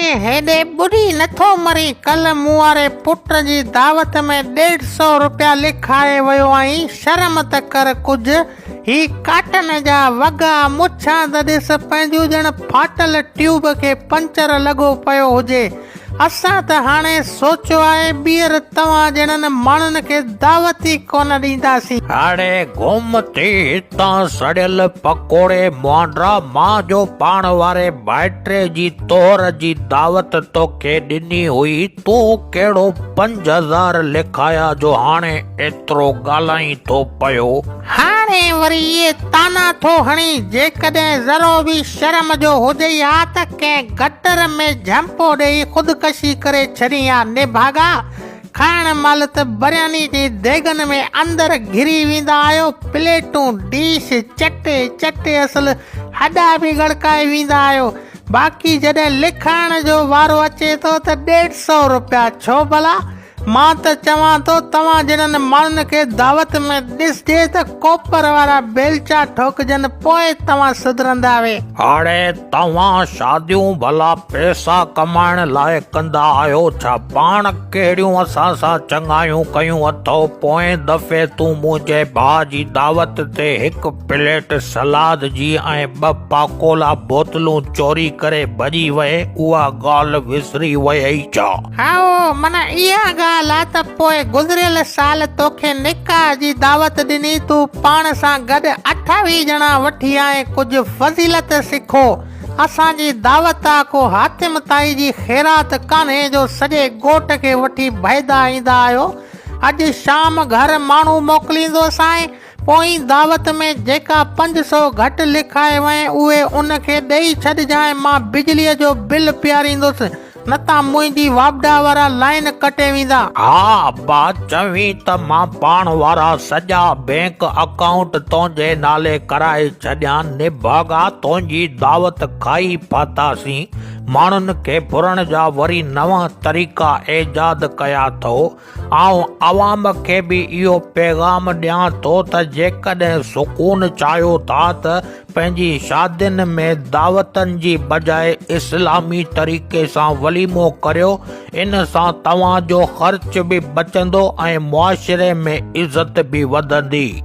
اڙي هيڏي ٻڏي نٿو مرين، ڪلهه مون واري پٽ جي دعوت ۾ ڏيڍ سئو روپيا لکائي ويو آهين، شرم ته ڪر ڪجهه، هي ڪاٽن جا وڳا مڇان ته ڏس پنهنجون ڄڻ ڦاٽل ٽيوب کي پنچر لڳو پيو هجي. اسان ته هاڻي سوچيو آهي ٻيهر توهان جهڙن ماڻهن کي دعوت ئي ڪونه ڏينداسين. هاڻي گم ٿي هتان سڙيل پڪوڙي مهانڊا مان جو پاڻ واري ڀائٽي جي طهر جي دعوت توکي ڏني هئي تون ڪهڙو 5000 لکايا جو هاڻي ايترو ڳالهائين ٿو پيو. هاڻي وري اهي طعنا ٿو هڻين، جيڪڏهن ذرو به شرم جو هجئي ها ته ڪنهن گٽر ۾ جهمپو ڏيئي خودڪشي ڪري ڇڏين ها. نڀاڳا! کائڻ مهل ته برياني جي ديڳن ۾ اندر گهري ويندا آهيو، پليٽون، ڊيش، چٽي چٽي اصل هڏا به ڳڙڪائي ويندا آهيو. باقي جڏهن لکائڻ جو وارو اچي ٿو ته ڏيڍ سئو روپيا، ڇو ڀلا؟ مان ته چوان ٿو توهان جهڙن ماڻهن کي دعوت ۾ ڏسجي ته ڪوپر وارا بيلچا ٺوڪجن پوء توهان سڌرندا وي. هاڻي توهان شاديون ڀلا پئسا ڪمائڻ لاء ڪندا آهيو ڇا؟ پاڻ ڪهڙيون اسان سان چڱايون ڪيون اٿئو؟ پوئين دفعي تون منهنجي ڀاء جي دعوت تي هڪ پليٽ سلاد جي ۽ ٻه پاڪولا بوتلون چوري ڪري ڀڄي وئين، اها ڳالهه وسري ويئي ڇا؟ هائو، معنيٰ اها ڳالهه آ ته پوء گذريل سال توکي نڪاح جي دعوت ڏني، تون پاڻ سان گڏ 28 ڄڻا وٺي آئين، ڪجهه فضيلت سکو، اسان جي دعوت آ، ڪو حاتم طائي جي خيرات ڪانهي جو سڄي ڳوٺ کي وٺي ڀئدا ايندا آهيو، اڄ شام گهر ماڻهو موڪليندوسانء، پوئين دعوت ۾ جيڪا 500 گهٽ لکائي وئين اهي ان کي ڏئي ڇڏجانء، مان بجليء جو بل پياريندس، نه ته منهنجي واپڊا وارا لائين ڪٽي ويندا. ها ابا، چوين ته مان پاڻ وارا سڄا بينڪ اڪائونٽ تنهنجي نالي ڪرائي ڇڏيان، نڀاڳا تنهنجي دعوت کائي ڦاٿاسين، ماڻهن کي ڦرڻ جا وري نوان طريقا ايجاد ڪيا اٿئو، آئون عوام کي به اهو پيغام ڏيان ٿو ته جيڪڏهن سڪون چاهيو ٿا ته پنهنجي شادين ۾ دعوتن جي بجاء اسلامي طريقي سان وليمو ڪريو، ان سان توهان جو خرچ به بچندو ۽ معاشري ۾ عزت به وڌندي.